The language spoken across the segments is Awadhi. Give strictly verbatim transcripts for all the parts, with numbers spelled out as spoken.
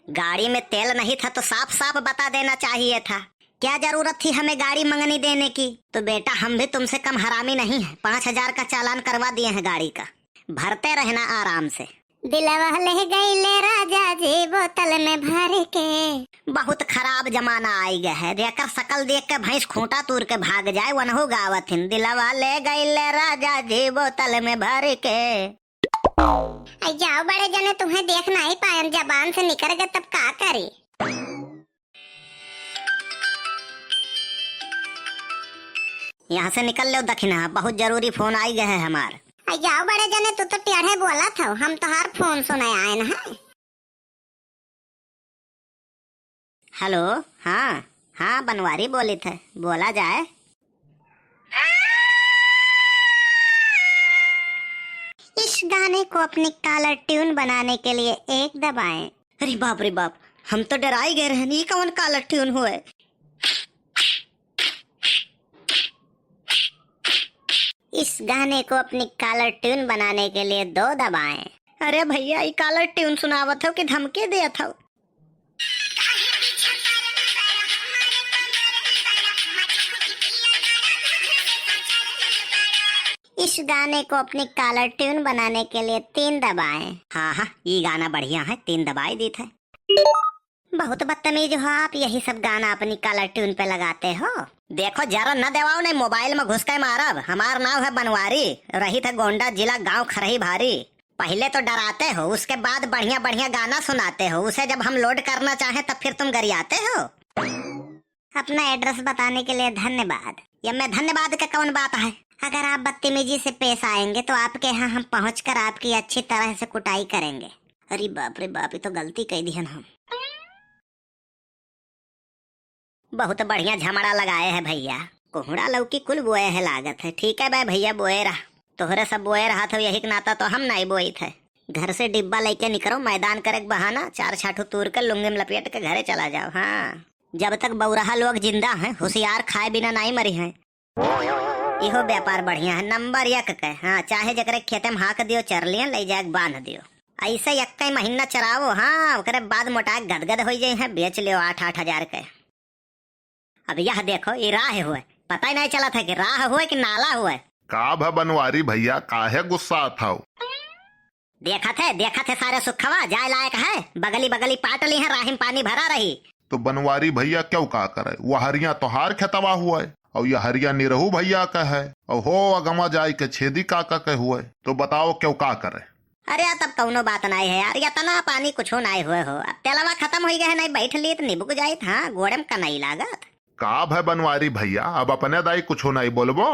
गाड़ी में तेल नहीं था तो साफ साफ बता देना चाहिए था। क्या जरूरत थी हमें गाड़ी मंगनी देने की? तो बेटा, हम भी तुमसे कम हरामी नहीं हैं, पाँच हजार का चालान करवा दिए हैं गाड़ी का, भरते रहना आराम से। दिलवा ले गईले राजा जी बोतल में भर के। बहुत खराब जमाना आइ गए है, एकर शकल देख के भैंस खूंटा तूर के भाग जाए, वनहु गावत हिन, दिलवा ले गईले राजा जी बोतल में भर के। आई जाओ बड़े जने, तुम्हें देख नाहीं पायन, जबान से निकर गए तब का करी? यहाँ से निकल लो दखिनहा, बहुत जरूरी फोन आइ गए है हमार। आई जाओ बड़े जने, तू तो टेढ़े बोलत हौ, हम तोहार फोन सुने आयन है। हेलो, हाँ, हाँ, बनवारी बोलित है, बोला जाए। इस गाने को अपनी caller tune बनाने के लिए एक दबाएं। अरे बाप रे बाप, हम तो डराई गए रहन, ई कौन caller tune हुए? इस गाने को अपनी caller tune बनाने के लिए दो दबाएं। अरे भैया, ई caller tune सुनावत हो कि धमकी देत हो? इस गाने को अपनी caller tune बनाने के लिए तीन दबाएं। हाँ, हाँ, ई गाना बढ़िया है, तीन दबाई दीत है। बहुत बदतमीज हो आप, यही सब गाना अपनी caller tune पे लगाते हो। देखो, जरा न देवाओ, नहीं मोबाइल में घुस के मारब। हमार नाव है बनवारी, रहित है गोंडा जिला, गांव खरही भारी। पहले तो डराते हो, उसके बाद बढ़िया बढ़िया गाना सुनाते हो, उसे जब हम load करना चाहें तब फिर तुम गरियाते हो। अपना address बताने के लिए धन्यवाद। या मैं धन्यवाद का कौन बात है? अगर आप बदतमीजी से पेश आएंगे तो आपके यहाँ हम पहुँचकर आपकी अच्छी तरह से कुटाई करेंगे। अरे बाप रे बाप, ये तो गलती कह दिहन हम। बहुत बढ़िया झमड़ा लगाए है भैया, कोहड़ा लौकी कुल बोए है लागत है। ठीक है बे भैया, बोए रहा, तोहरे सब बोए रहा था, यही के नाता तो हम नाई बोई थे। घर से डिब्बा लेके निकरो, मैदान करे के बहाना, चार छाठू तूर के लुंगी में लपेट के घरे चला जाओ। हाँ, जब तक बौरहा लोग जिंदा हैं, होशियार खाए बिना नाई मरी हैं। इहो व्यापार बढ़िया है, नंबर एक के। हाँ, चाहे जकरे खेते में हाँक दियो, चर लियन, ले जाके बांध दियो। ऐसे एक्के महीना चरावो, हाँ, ओकरे बाद मोटा के गदगद होइ जाई हैं, बेच लियो आठ आठ हजार के। अब यह देखो, ई राह हुए, पता ही नहीं चलत है कि राह हुए कि नाला हुए। का भा बनवारी भैया, काहे गुस्सात हौ? देखत है, देखत है सारे सुखवा, जाए लायक है, बगली बगली पाट ली है, राहिम पानी भरा रही। तो बनवारी भैया क्यों का करे, वहरिया तोहार खेतवा हुए, और यहरिया निरहू भैया का है, और हो अगमा जाए के छेदी काका के हुए, तो बताओ क्यों का करे? अरे यार, तब कौनो बात नाई है यार, इतना पानी कुछो नाई हुए हो, अब तेलवा खत्म हो गए है, नहीं बैठ ली तो निबुक जाइत, हाँ, गोड़े में कनाई लागत। का भय बनवारी भैया, अब अपने दाई कुछो नाई बोलबो?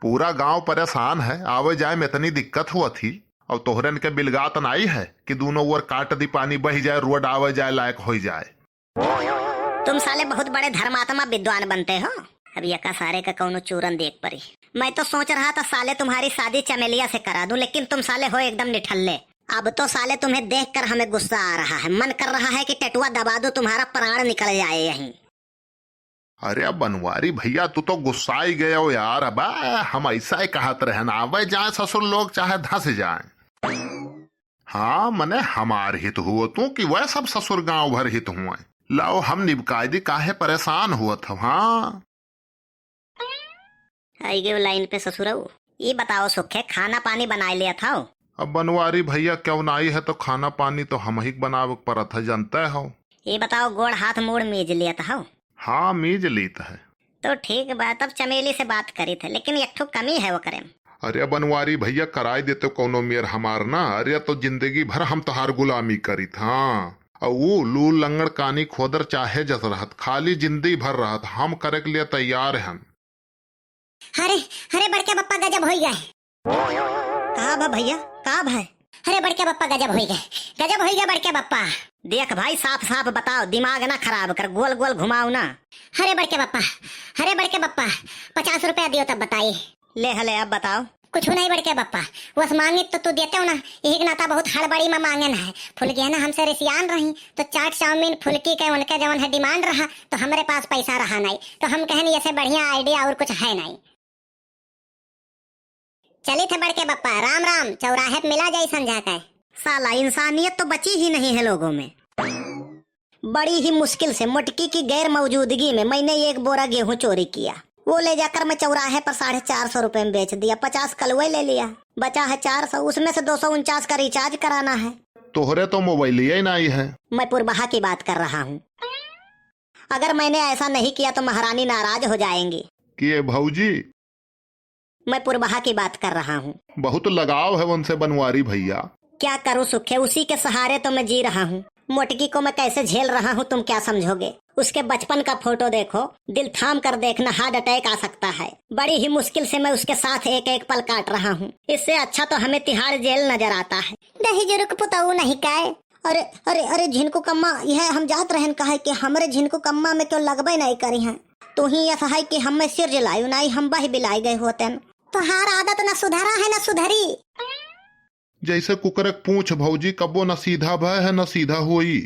पूरा गांव परेशान है, आवे जाए में इतनी दिक्कत हुआ थी, और तोहरन के बिलगात नाई है कि दोनों ओर काट दी, पानी बह जाए, रोड आवे जाए लायक हो जाए। तुम साले बहुत बड़े धर्मात्मा विद्वान बनते हो। अब यका सारे का कौनो चूरन देख परी। मैं तो सोच रहा था साले तुम्हारी शादी चमेलिया से करा दूं, लेकिन तुम साले हो एकदम निठल्ले। अब तो साले तुम्हें देखकर हमें गुस्सा आ रहा है, मन कर रहा है कि टटुआ दबा दूं, तुम्हारा प्राण निकल जाए यहीं। अरे बनवारी भैया, तू तो गुस्साई गए हो यार। अब हम ऐसा ही कहत रहन, आवे जाए ससुर लोग चाहे धस जाए। हाँ, मने हमार हित हुओ तू कि वह सब ससुर गांव भर हित हुए। लाओ हम निबकाय दी, काहे परेशान हुआ था? हाँ। आई गयो लाइन पे ससुरऊ। ई बताओ सुखे, खाना पानी बनाए लिया था? अब बनवारी भैया क्यों ना आई है तो खाना पानी तो हम ही के बनावे के परत है, जानते हो। ई बताओ गोड़ हाथ मूड़ मीज लिया था? हाँ, मीज लीत है। तो ठीक बा, तब चमेली से बात करी थे, लेकिन एक ठो कमी है ओकरे में। अरे बनवारी भैया, कराई देते कौनो मेर हमार ना। अरे तो जिंदगी भर हम तोहार गुलामी करित, हाँ। और वो लूल लंगड़ कानी खोदर चाहे जस रहत, खाली जिंदगी भर रहत, हम करे के लिए तैयार हन। अरे, अरे बड़के बप्पा गजब होई गए। का भा भैया, का भा? अरे बड़के बप्पा गजब होई गए, गजब होई गए बड़के बप्पा। देख भाई, साफ साफ बताओ, दिमाग ना खराब कर, गोल गोल घुमाओ ना। अरे बड़के बप्पा, अरे बड़के बप्पा, पचास रुपया दियो तब बताई। ले हले, अब बताओ। कुछ नहीं बड़के बप्पा, वस मांगित तो तू देते हो ना, यही के नाता बहुत हड़बड़ी में मांगन है। फुलकी है ना हमसे रिसियान रही, तो चाट चाउमीन फुलकी के उनके जवन है demand रहा, तो हमरे पास पैसा रहा नहीं, तो हम कहन ऐसे बढ़िया idea और कुछ है नहीं। चलित है बड़के बप्पा, राम राम, चौराहे पे मिला जाई संझा के। साला इंसानियत तो बची ही नहीं है लोगों में। बड़ी ही मुश्किल से मोटकी की गैर मौजूदगी में मैंने एक बोरा गेहूं चोरी किया। वो ले जाकर मैं चौराहे पर साढ़े चार सौ रुपए में बेच दिया। पचास कलुए ले लिया, बचा है चार सौ, उसमें से दो सौ उनचास का रिचार्ज कराना है। तोहरे तो मोबाइल ही नहीं है। मैं पुरबहा की बात कर रहा हूँ। अगर मैंने ऐसा नहीं किया तो महारानी नाराज हो जाएंगी। कि ये भौजी? मैं पुरबहा की बात कर रहा हूँ। बहुत लगाव है उनसे बनवारी भैया। क्या करूँ सुखे, उसी के सहारे तो मैं जी रहा हूँ। मोटकी को मैं कैसे झेल रहा हूँ तुम क्या समझोगे। उसके बचपन का फोटो देखो, दिल थाम कर देखना, हार्ट अटैक आ सकता है। बड़ी ही मुश्किल से मैं उसके साथ एक एक पल काट रहा हूँ। इससे अच्छा तो हमें तिहाड़ जेल नजर आता है। दही जुरुक पुतऊ नहीं काय। अरे, अरे, अरे, झिनकू कम्मा, यह हम जात रहन कहे कि हमरे झिनकू कम्मा में क्यों लगबे नहीं करी हैं। तू ही ऐसा है कि हमें सिर जलायु नहीं, हम बह बिलाई गए होतेन। तोहार आदत न सुधरा है न सुधरी। जैसे कुकरक पूछ भौजी, कब्बो न सीधा भय है न सीधा होई।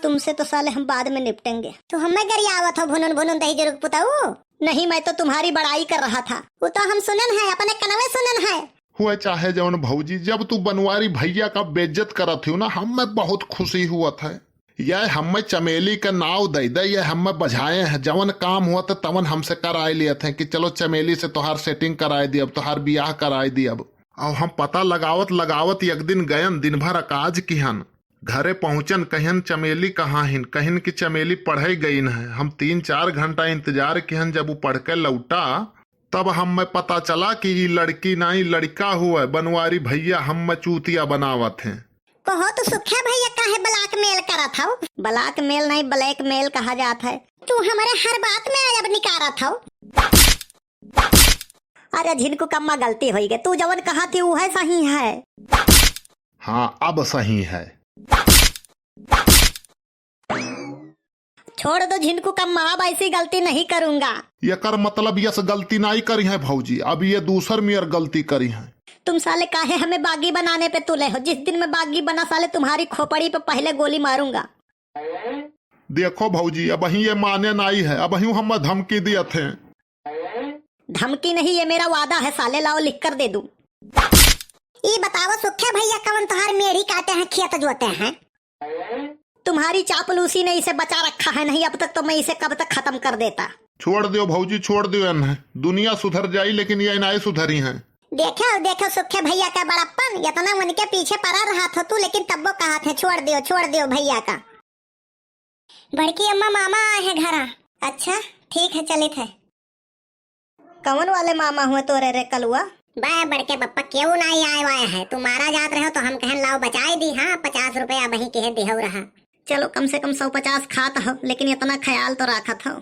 तुमसे तो साले हम बाद में निपटेंगे। तू हमें गरियावत हो भुनुन भुनुन दही जुरुक पुतऊ। नहीं, मैं तो तुम्हारी बड़ाई कर रहा था। वो तो हम सुनन है, अपने कनवे सुनन है। हुए चाहे जवन भौजी, जब तू बनवारी भैया का बेइज्जत करत हो ना, हमें बहुत खुशी हुअत है। यह हमें चमेली का नाव दे दे, यह हमें बझाए हैं, जवन काम हुअत तवन हमसे कराए लियत हैं कि चलो चमेली से तोहार सेटिंग कराए दियब, तोहार बियाह कराए दियब। अब हम पता लगावत लगावत एक दिन गयन, दिन भर अकाज किहन। घरे पहुँचन, कहियन चमेली कहाँ हिन, कहिन कि चमेली पढ़े गईन है। हम तीन चार घंटा इंतजार किहन, जब वो पढ़ के लौटा तब हमें पता चला कि ई लड़की नाई लड़का हुए, बनवारी भैया हमें चूतिया बनावत हैं। कहो तो सुखे भैया काहे ब्लैकमेल करत हौ? ब्लैकमेल नहीं, ब्लैकमेल कहा जात है। तू हमरे हर बात में अब निकारत हौ। अरे झिनकू कम्मा गलती होई गई, तू जवन कहा थी वो है सही है। हाँ, अब सही है। छोड़ दो झिनकू कम्मा, अब ऐसी गलती नहीं करूंगा। एकर मतलब यस गलती नहीं करी है भौजी, अब ये दूसर मियर गलती करी है। तुम साले काहे हमें बागी बनाने पे तुले हो? जिस दिन मैं बागी बना साले तुम्हारी खोपड़ी पे पहले गोली मारूंगा। देखो भौजी, अबहीं ये माने नाई है, अबहीं हमें धमकी दियत है। धमकी नहीं, ये मेरा वादा है साले, लाओ लिख कर दे दूं। ई बताओ सुखे भैया, कवन तोहार मेढ़ी काटे हैं, खेत जोते हैं? तुम्हारी चापलूसी ने इसे बचा रखा है, नहीं अब तक तो मैं इसे कब तक खत्म कर देता। छोड़ दियो भौजी, छोड़ दियो इन्हें। दुनिया सुधर जाई लेकिन ये नाई सुधरी हैं। देखो, देखो सुखे भैया का बड़प्पन, इतना उनके पीछे पड़ा रहा था तू, लेकिन तब्बो कहा थे छोड़ दियो, छोड़ दियो भैया का। बड़की अम्मा, मामा आए हैं घरा। अच्छा, ठीक है, चलित है। कवन वाले मामा हुए तोरे रे कलुआ? बे बड़के बप्पा, केहू नाई आए वाए है। तू मारा जात रहो तो हम कहन लाओ बचाई दी। हाँ, पचास रुपया अबहीं किहे दिहौ रहा। चलो, कम से कम सौ पचास खात हो, लेकिन इतना ख्याल तो राखत हो।